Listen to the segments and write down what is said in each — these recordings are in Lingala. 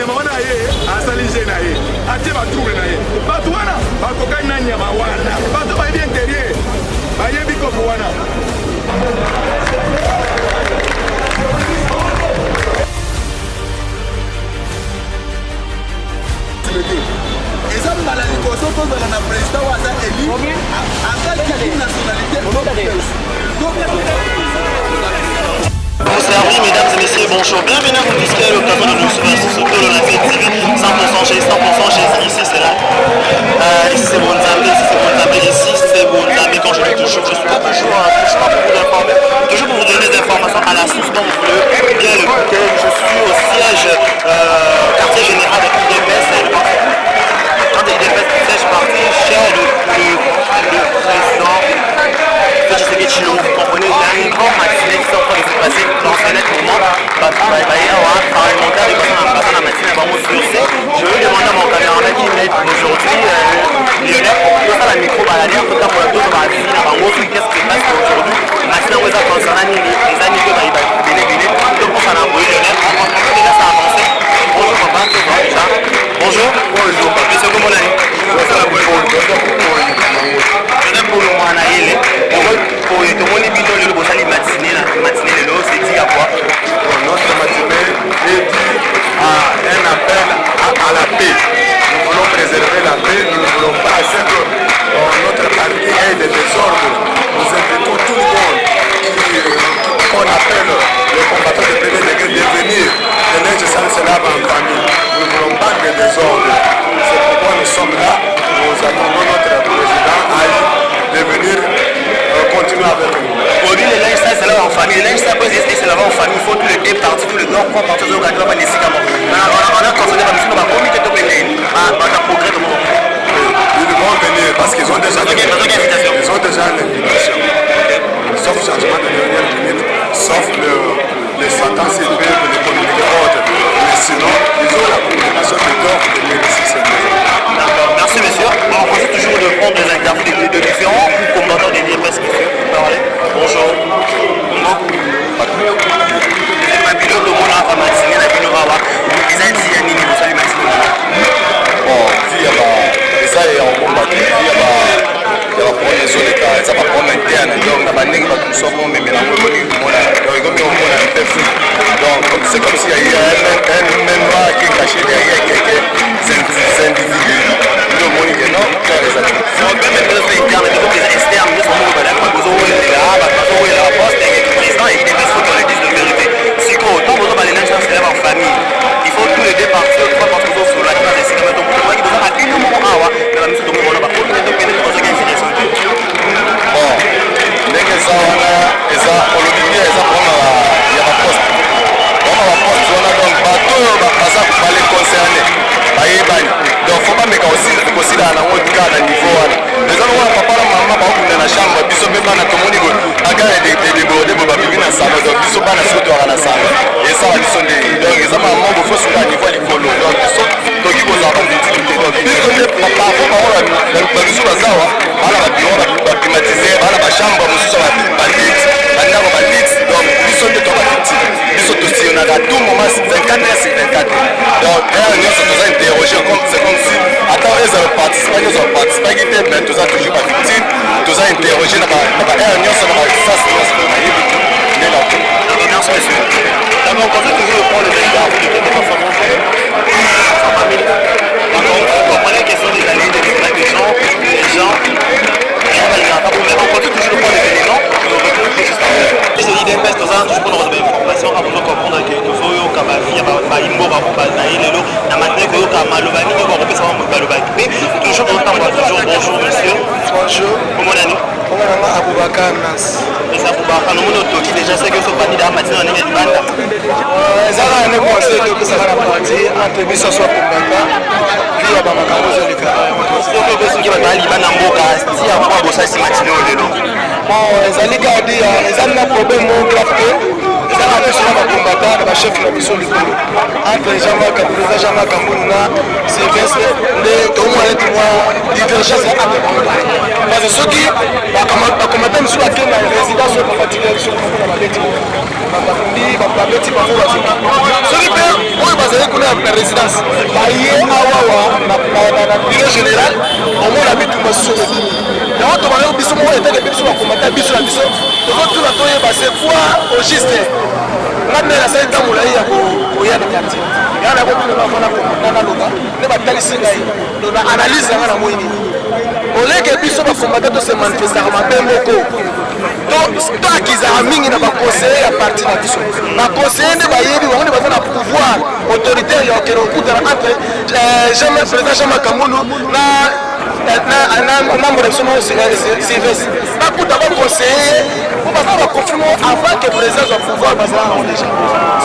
Nyama wana aye asali jeu na ye, atie ba trouble na ye. Bato wana bakokani na nyama wana, bato bayebi interieur, bayebi kopo wana. Eza mbala liboso tozala na président oyo aza élu, aza nationalité. Bonsoir, mesdames et messieurs, bonjour. Bienvenue à vous tous qui avez l'occasion de nous suivre sur ce l'Olympique TV, 100% chez 100% chez ici c'est là. Ici c'est Bonzambe, ici c'est Bonzambe, ici c'est Bonzambe. Quand je dis toujours, je suis là toujours, toujours pour vous informer, toujours pour vous donner des informations à la source dont vous voulez bien l'écouter. Je suis au siège, quartier général de l'UDPS, le parti. Quand l'UDPS siège parti, cher le président Félix Tshisekedi Tshilombo, vous comprenez, il y a une grande matinée qui est en train de se passer dans ce net moment. Parlementaire de la matinée bango sur ce. Je vais demander à mon caméraman qui m'aide aujourd'hui, Lionel, tosala micro baladeur, totambola, tozwa avis na bango soki qu'est-ce qui se passe aujourd'hui. Matinée yango eza concernant nini, eza nini mpe bayiba ebele ebele. Tokosana boye, Lionel, on peut déjà s'avancer. Bonjour papa, tozwa déjà. Bonjour. Bonjour. Monsieur, comment nani? Joseph Polo mwana yele. Oyo tomoni bino lelo bosali matinée, na matinée lelo, c'est dit à quoi? Notre matinée est due à un appel à la paix. Nous voulons préserver la paix, nous ne voulons pas ce que notre parti ait des désordres. Nous invitons tout le monde qu'on appelle les combattants de premier degré de venir. Le linge sale se lave en famille. Nous ne voulons pas de désordre. C'est pourquoi nous sommes là. Nous attendons notre président Ali de venir continuer avec nous. Au le linge sale se lave en famille. Le linge sale peut se laver en famille. Il faut tous les deux partis, tous les deux, trois partis, on a constaté que le comité de progrès de mon. Ils vont venir parce qu'ils ont déjà l'invitation. Ils ont déjà l'invitation. Sauf changement de dernière minute, sauf le Satan s'il peut les communiquer autre. Mais sinon, ils ont la communication de d'or de venir ici. D'accord, merci monsieur. Bon, on continue toujours de prendre des interviews de différents combattants des l'UDPS, monsieur. Parlez. Bonjour. Mabilo tomona awa matinée na bino awa eza nti ya nini bosali matinée? Bon, vi ya ba eza ya kobomba te, vi ya baproblème ezoleka, eza baproblème interne. Donc na bandenge bato mosusu akomemela yango, ekomi komona, donc ekomi komona un peu flou. Donc c'est comme s'il y a eu un main noir qui est caché derrière quelques individus. Nde omoni ke non, clair eza te. Problème eza interne, mais eza externe. Nyonso moko badaka bozowela, bato bazowela poste président et UDPS, faut qu'on le dise de vérité. Sikoyo ntango bozoba les linges se lave en famille, il faut tous les deux partis, trois partis bozosola te baza esika bato motoaki boza na bino moko awa na bamiso tomona bakomi tokende bazoki invitation te. Bon, ndenge eza wana, eza olobi bien, eza problème ya baposte, vraiment baposte wana. Donc bato oyo baza bale concerné bayebani, donc faut bameka kosilana nango kaka na niveau wana. Eza lokola papa na mama bakokunda na chambre, biso mpe bana tomoni boye akala débordé boye, babibi na salon. Donc biso bana soki toyaka na salon, esala biso ndenge. Donc eza mama moko faut suka niveau ya likolo. Donc biso toki kozala bavictime te. Donc biso nde parfois bango babiso baza awa, bana babureau baclimatisé, bana bachambre mosusu baluxe, bandako baluxe. Donc biso nde toa bavictime, biso tosillonnaka tout moment, 24 heures sur 24. Donc heure nyonso toza interrogé, comme c'est comme si ata ezala participaki, ozala participaki te, mais toza toujours bavictime, toza interrogé na baheure nyonso, na basasi nyonso, nayebi nde na Merci monsieur. D'abord, on continue toujours de prendre les interviews de quelques personnes. Donc, vous comprenez, question des années, des gens, les gens, mais on continue toujours de prendre des éléments, nous retrouve juste après. C'est l'UDPS, toza toujours mpona kozwa information, apo comprendre ke tozoyoka bavie bayimbo bango baye lelo na matin, koyoka maloba nini bakopesa bango balobaki mpe toujours tozotambola toujours. Bonjour monsieur. Bonjour. Kombo nani? Kombo nanga Abubakar Nas. Eza Abubakar, nomoni otoki déjà, seke osopandi da matin na ndenge libanda. Eza kaka nde conseil topesaka na parti entre biso so combattant vi ya bamakambo ezoleka. Soki soki bato baya libanda mboka ti ya mwa bosalisi matinée oyo lelo? Bon, ezali kaka di eza na problème moko grave te, eza na biso na bacombattant. bacombattant na bachef na biso likolo entre Jean-Marc président Jean-Marc Kabund na Sylvestre nde tomona neti mwa divergence entre bango, parce que soki bacombattant mosusu bakende na résidence oyo papa tikela biso, kuna babeti bafundi, babeti bango, bazoki. Soki mpe oyo bazali kuna na résidence baye awawa na bureau général, omona bitumba susu ebimi. Yango tobanda biso moko etake mpe biso bacombattant, biso na biso tozotuna, toyeba c'est quoi au juste. Nga nde nasali ntango molai ya koya na quartier ya na kotuna bafana naloba nde batalisi ngai na analyse yanga na moi nini oleke. Biso bacombattant tose manifestaka mabe moko, toakizaka mingi na baconseiller ya parti na biso. Baconseiller nde bayebi, bango nde baza na pouvoir autoritaire ya okende kokutana entre président Jean-Marc Kabund na membre na biso moko Sylvestre, bakuta baconseiller po baza baconflit moko avant que président azwa pouvoir, bazala nango déjà.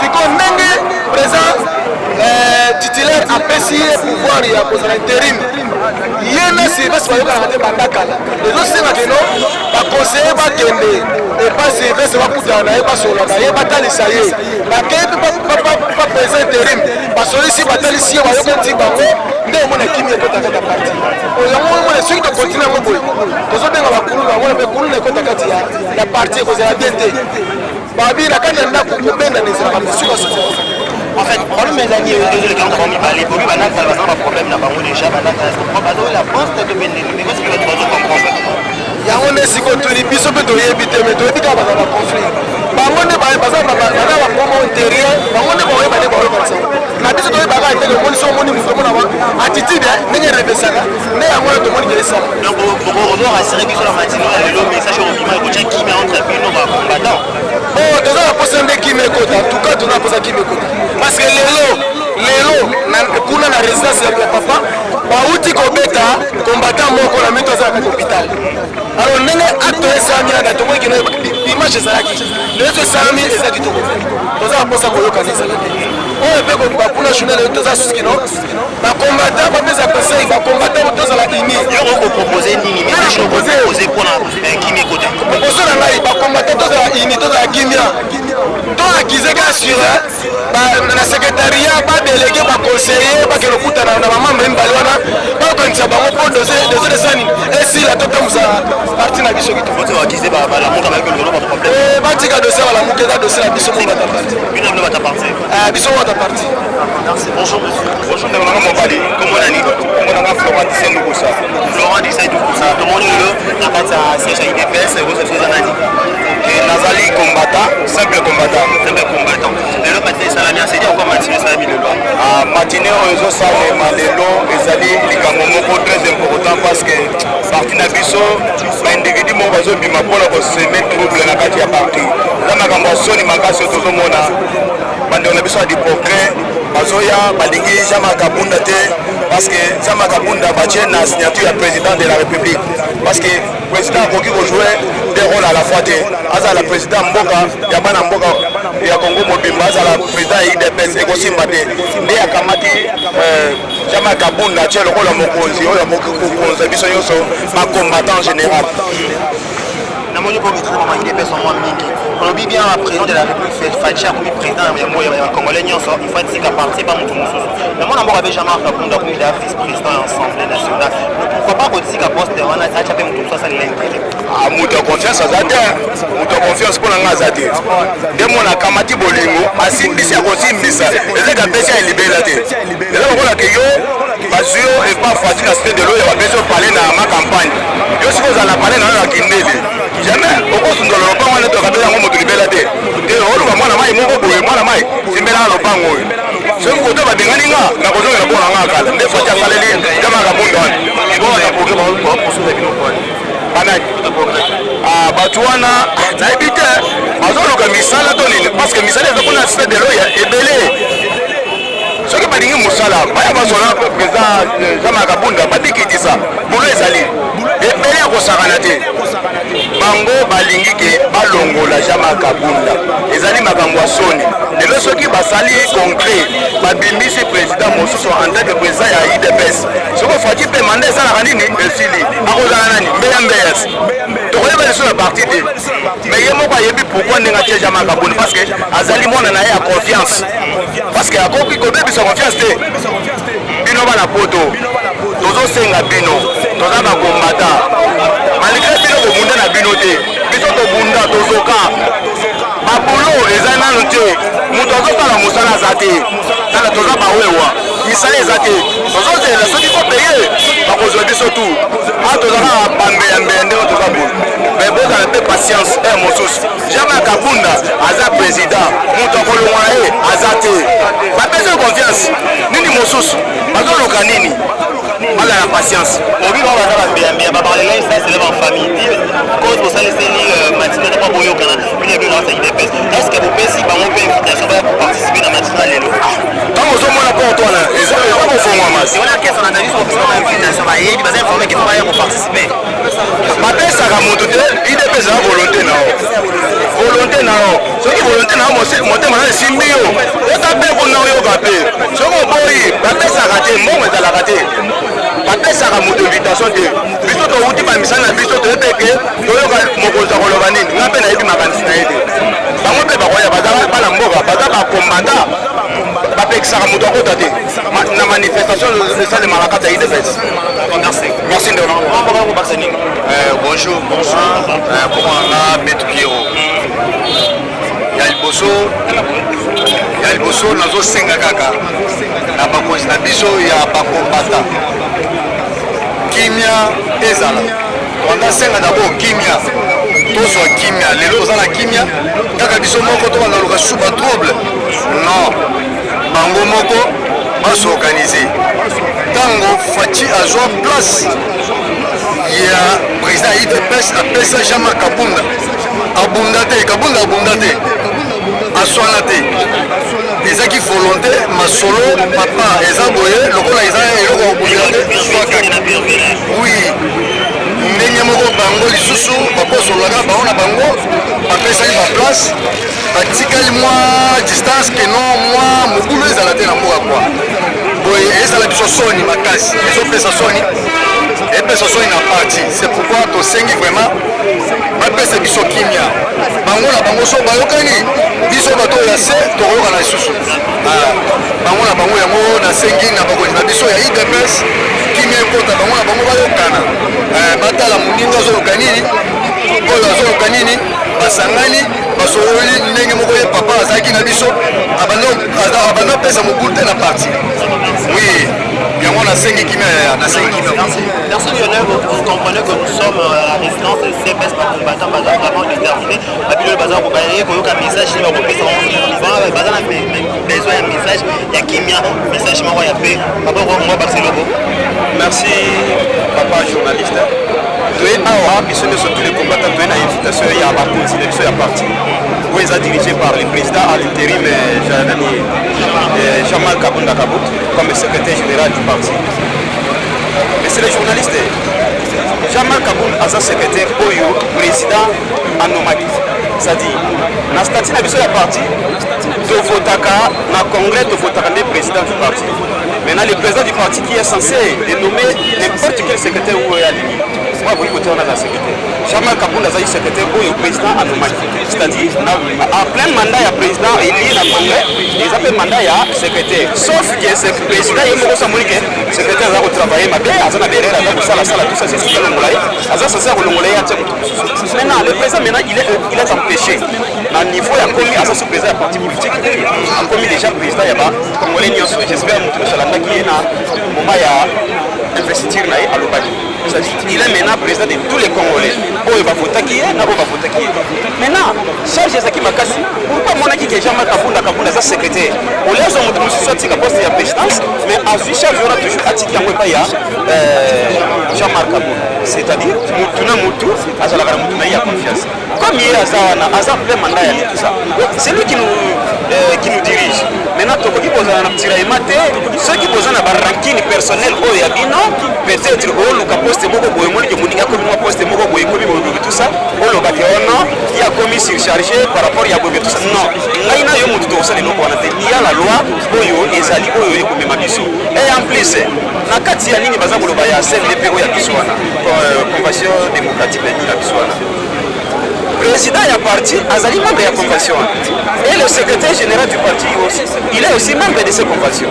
Sikoyo ndenge président titulaire apesi ye pouvoir ya kozala intérim, ye na Sylvestre bayokanaka te banda kala. Ezosenga keno baconseiller bakende epa Sylvestre, bakutana na ye, basolola na ye, batalisa ye. Bakei mpe pa président intérim, basolisi, batalisi ye, bayokoti bango, nde omona kimi ekota kati ya parti. Yango omona soki tokontinue yango boye, tozobenga bakuluna yango mpe kuluna ekota kati ya parti, ekozala bien te. Babi na kati ya ndako kobendana ezalaka sukasuka. En fait, problème ezali ezoleka bango mibale bobi banakala baza na baproblème na bango déjà. Banakala bazoyela poste to bendeni, mais parce que bato bazocomprendre. Yango nde sikoyo tuni biso mpe toyebi te, mais toyebi kaka baza na conflit. Bango nde baza bapromo intérieur, bango nde baoyeba nde baoyokanisa na biso. Toyebaka eteke omoni so omoni moto omona attitude ndenge erevesaka nde yango wana tomoni ke esala. Donc ozo rassurer biso na matinée ya lelo, message okobima ekotya kimia entre bino bacombattant? Bon, toza na posa nde kimia ekota. En tout cas, toza na posa kimia ekota, parce que lelo lelo kuna na résidence ya papa bauti kobeta combattant moko na mito, aza na kati hôpital. Alors ndenge acte esalami wana, tomoni kena image ezalaki lelo so esalami, eza kitoko. Toza na mposa koyokana ezala te oyo mpe bakuna journal oyo toza suski no bacombattant bapesa conseil, bacombattant tozala uni. Yo okopropose nini? Message okopropose mpona kimia ekota? Proposition na ngai, bacombattant tozala uni, tozala kimia, toakize kaka sur na secrétariat, badélégué, baconseiller bakende kokutana na bamembre mibale wana, bakokanisa bango mpo dossier esani esila, totambusa parti na biso kitoko. Batika dossier balamuka, eza dossier na biso mo bata parti. Bino bata parti. Biso mo bata parti. Merci. Bonjour monsieur. Bonjour ndeko nanga mobali. Kombo nani? Kombo nanga Florent Dissin Lukusa. Florent Dissin Lukusa. Tomoni lelo na kati ya siège ya UDPS, oza biso nani? Nazali combattant, simple combattant. Simple combattant. Lelo matinée esalami, asedi encore matinée esalami lelo. Matinée oyo ezosalema lelo ezali likambo moko très important, parce que parti na biso, baindividu moko bazobima mpona kosemer trouble na kati ya parti. Eza makambo ya soni makasi oyo tozomona. Bandeko na biso ya du progrès bazoya, balingi Jean-Marc Kabunda te, parce que Jean-Marc Kabunda batie na signature ya président de la République, parce que président akoki kojouer deux rôles à la fois te: azala président mboka ya bana mboka ya Congo mobimba, azala président ya UDPS, ekosimba te. Nde akamati Jean-Marc Kabunda, atie lokola mokonzi oyo akoki kokonza biso nyonso bacombattant en général. Namoni mpo maîtrise mama UDPS mwa mingi. Olobi bien, président de la République Fatshi akomi président ya congolais nyonso, il faut atika parti pa moto mosusu. Mais mwana mboka abe Jean-Marc Kabunda akomi da vice président ya Assemblée nationale, pourquoi pas kotika poste wana, atya mpe moto mosusu asalela intérêt? Moto ya confiance aza te. Moto ya confiance mpo na nga aza te. Nde mona akamati bolingo, asimbisi ya kosimbisa, ezaka apesi ya libela te. Eza lokola ke yo bazwi yo epa Fatshi na Cité de l'Oyo, bapesi yo palais na ma campagne. Yo soki ozala na palais na yo na Kindele, jamais okosundola lopango wana to akapesi yango moto libela te. Te, oluka mwana mai moko boye, mwana mai simbelaka lopango oyo, soki koto babengani nga, nakozongela mpo na nga kala. Nde Fatshi asaleli Jean-Marc Kabunda wana. Banani bato wana? Nayebi te, bazoluka misala to nini, parce que misala eza kuna Cité de l'Oyo ebele. Soki balingi mosala, baya bazwala président Jean-Marc Kabunda, babikitisa bulo, ezali ebele ya kosakana te. Bango balingi ke balongola Jean-Marc Kabunda, ezali makambo ya soni lelo soki. Basali congrès, babimisi président mosusu en tant que président ya UDPS. Soko Fatshi mpe mandat esalaka nini, esili, akozala nani? Mbeya mbeyas, tokoyeba lisusu na parti te. Mais ye moko ayebi pourquoi ndenge atie Jean-Marc Kabund, parce que azali mwana na ye ya confiance, parce que akoki kobebisa confiance te. Bino bana Poto, tozosenga bino, toza bakombata malgré bino kobunda na bino te. Biso tobunda, tozoka babulo eza nanu te, moto azosala mosala aza te. Tala, toza bawewa, misala eza te. Tozozela soki kopeye bakozwa biso tu. A tozaka bambeyambeya ndenge toza boye, mais bozala mpe patience. E mosusu, Jean-Marc Kabunda aza président, moto akolongwa na ye aza te. Bapesi confiance nini mosusu, bazoluka nini? Bazala na patience. Obi bango baza bambeyambeya, baparlele, ça s'élève en famille. Cause bosaliseli matinée mpo boyokana bino bino na UDPS, est ce que bopesi bango mpe invitation baya koparticiper na matinée lelo? Ntango ozomona porte wana eza kofongwama. Invitation bayebi, baza informé ke baya koparticiper. Bapesaka moto te. UDPS eza volonté na yo, volonté na yo. Soki volonté na yo, motema na esimbi yo, ota mpe kuna oyoka mpe. Soki oboyi, bapesaka te, mbongo ezalaka te, bapesaka moto invitation te. Biso towuti bamisala na biso, toyebi ke toyoka mokonzi akoloba nini. Nga mpe nayebi makanisi na ye te. Bango mpe bakoya, baza bana mboka, baza bakombata. Bapekisaka moto akota te na manifestation esalemaka kati ya UDPS. Merci. Merci ndeko. Bonjour, bonjour. Comment nga Betu Piero. Ya liboso, nazosenga kaka na bakonzi na biso ya bakombata, kimia ezala. Tobanda senga d'abord kimia, tozwa kimia. Lelo toza na kimia kaka biso moko, tobanda luka susu batrouble? Non, bango moko bas'organiser. Ntango Fatshi azwa place ya président ya UDPS, apesa Jean-Marc Kabunda. Abunda te, Kabunda abunda te, aswana te, ezaki volonté. Masolo papa eza boye, lokola eza eloko ya kobundela te, zwa kaka. Oui, ndenge moko bango lisusu bakosololaka bango na bango, bapesaki baplace, batikali mwa distance ke non, mwa mobulu ezala te na mboka kwa boye. Ezala biso soni makasi, ezopesa soni, epesa soni na parti. C'est pourquoi tosengi vraiment bapesa biso kimia. Bango na bango so bayokani, biso bato oyo ya se tokoyoka na lisusu bango na bango. Yango nasengi na bakonzi na biso ya UDPS, kimia ekota, bango na bango bayokana, batala moninga azoluka nini, oyo azoluka nini, basangani, basololi ndenge moko. Ye papa azalaki na biso, abanda apesa mobulu te na parti. Oui, yango nasengi kimia, yaya, nasengi kimia. Merci Lionel, vous comprenez que nous sommes à la résidence CPS, ba combattant baza vraiment déterminé. Babilo baza kobaye koyoka message ni bakopesa baza na besoin ya message ya kimia, message moko ya paix. Papa, ngo bakisi eloko. Merci papa journaliste. Toye awa biso nyonso, tous les combattants, toye na invitation ya bakonzi na biso ya parti oyo eza dirigé par le président à l'intérim, nani, Jean-Marc Kabunda Kabut, comme secrétaire général du parti. Monsieur le journaliste, Jean-Marc Kabund aza secrétaire oyo président anomaki, c'est-à-dire na statut na biso ya parti, tovotaka na congrès, tovotaka nde président du parti. Maintenant, le président du parti qui est censé de nommer n'importe quel secrétaire oyo alingi, oyo akoki kotia wana aza secrétaire. Jean-Marc Kabund azali secrétaire oyo président anomaki, c'est-à-dire en plein mandat ya président élu na congrès, eza mpe mandat ya secrétaire, sauf que président ye moko so amoni ke secrétaire aza kotravailler mabe, aza na berere, aza kosalasala, tout ça, c'est soki alongola ye, aza censé akolongola ye, atia moto mosusu. Maintenant, le président, maintenant il est empêché na niveau ya komi aza sous président ya parti politique, akomi déjà président ya bacongolais nyonso. J'espère moto nyonso alandaki ye na moment ya investiture na ye, alobaki, c'est-à-dire il est maintenant président de tous les Congolais, oyo bavotaki ye na oyo bavotaki ye. Maintenant, charge ezalaki makasi. Pourquoi amonaki ke Jean-Marc Kabunda Kabunda aza secrétaire, olia azwa moto mosusu atika poste ya présidence, mais azwi charge wana toujours, atiki yango epai ya Jean-Marc Kabunda? C'est-à-dire mutu na mutu azalaka na mutu na ye ya confiance. Comme ye aza wana, aza plein mandat ya tout ça, c'est lui qui nous dirige maintenant. Tokoki kozala na tiraillement te. Soki boza na barancune personnelle oyo ya bino, peut-être oluka poste moko boye, omoni ke moninga akomi mwa poste moko boye, ekomi boye, tout ça, olobaki oh non, ye akomi surchargé par rapport ya boye, tout ça. Non, ngai na yo motu tokosala eloko wana te. Ya la loi oyo ezali oyo ekomema biso. Et en plus, na kati ya nini baza koloba ya CNDP oyo ya biso wana, Convention démocratique na nini na biso wana, président ya parti azali membre ya convention wana et le secrétaire général du parti aussi, il est aussi membre de cette convention.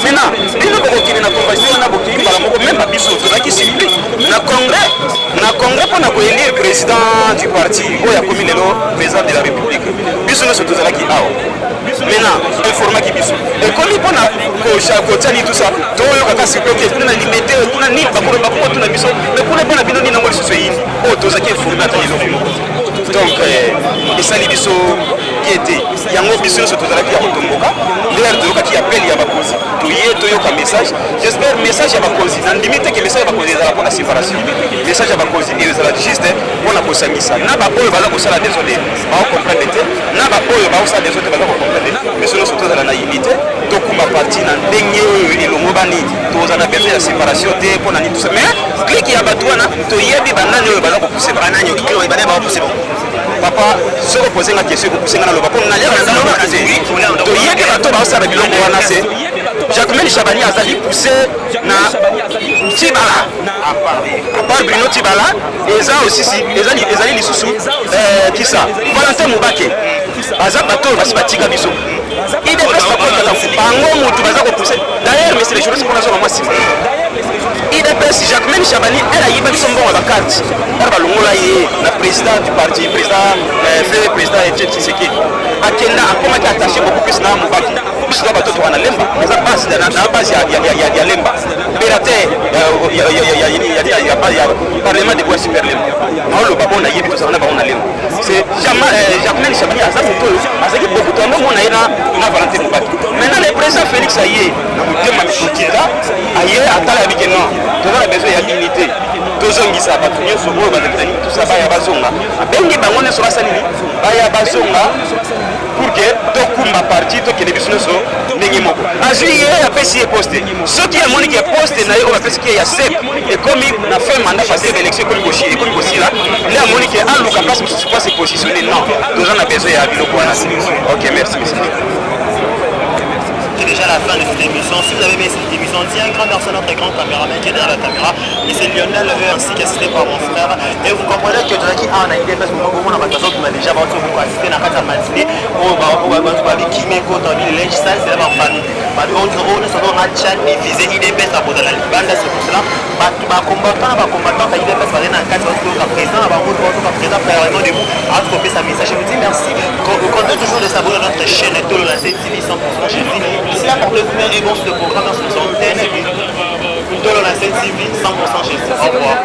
Maintenant, bino bokokende na convention wana, bokei mbala moko. Même babiso tozalaki surpris na congrès mpona koélire président du parti oyo akomi lelo président de la République. Biso nyonso tozalaki awa. Maintenant, informaki biso ekomi mpona kotia nini, tout ça, toyokaka surpris oke kuna na Limete, kuna nini, bakolo bakoko tuna biso, mais kuna mpona bino nini yango lisusu eyini oyo tozalaki informé ata eloko moko te. Donc esali biso bien te. Yango biso nyonso tozalaki ya kotomboka. Ndenge toyokaki appel ya bakonzi, toye toyoka message. J'espère message ya bakonzi, nandimi te ke message ya bakonzi ezala mpona séparation. Message ya bakonzi ezala juste mpona kosangisa na baoyo baza kosala désordre, bakocomprendre te, na baoyo bakosala désordre, baza kocomprendre. Biso nyonso tozala na unité, tokumba parti na ndenge oyo elongo bani. Tozala na besoin ya séparation te mpona nini, tout ça. Mais clique ya bato wana, toyebi banani oyo baza kopousser. Banani banani bakopousser bango? Papa, soki opose nga question, ekopuse nga naloba mpo naliaka na te. Toyebi bato baosala biloko wana. Se Jacquemain Shabani azali poussé na Tshibala, à part Bruno Tshibala, eza aussi ezali lisusu kisa Valentin Mubake. Baza bato oyo basi batika biso UDPS, bakotaka bango motu baza kopousser. D'ailleurs, monsieur le journaliste, mpona azonga mwa nsima, UDPS, Jacquemain Shabani, elle ayiba biso mbongo ya bacarte. Ere balongola ye na président du parti, président fe président Etienne Tshisekedi, akenda akomaki attaché beaucoup plus na Mubake. Biso na bato toka na Lemba, eza base na base ya Lemba mpela te ya Parlement debout ya super Lemba. Naoloba mpo nayebi, tozala na bango na Lemba. C'est Jacquemain Shabani aza moto oyo azalaki beaucoup toando mona ye na Valentin Mubake. Maintenant, le président Félix aye na motema mokita, aye atala yabike non, toza na besoin ya unité, tozongisa bato nyonso oyo bazalaki na nini, tosa baya bazonga. Abengi bango nyonso, basali nini, baya bazonga pour que tokumba parti, tokende biso nyonso ndenge moko. Azwi ye, apesi ye poste. Soki amoniki ya poste na ye oyo apesiki ye ya sep ekomi na fin mandat, parce que élection ekomi kosila, nde amoniki aluka place mosusu po se positionner. Non, toza na besoin ya biloko wana. Ok, merci monsieur. C'est déjà la fin de cette émission. Si vous avez aimé cette émission, tiens, un grand merci à notre grand caméraman qui est derrière la caméra. Et c'est Lionel ainsi qu'assisté par mon frère. Et vous comprenez que tu as un idée parce que moi, on a déjà assister à la matinée. On va linge sale, c'est la famille. On a tchat divisé UDPS à la libanda, c'est pour cela. Bacombattant, bacombattant ya UDPS bazali na kati, bazoyoka président na bango, bazoyoka président Parlement debout azokopesa message. Je vous dis merci. Comptez toujours de s'abonner à notre chaîne Tolo la TV 100% chez. D'ici là, portez-vous bien et bon ce programme sur nos antennes Tolo la TV 100% chez. Au revoir.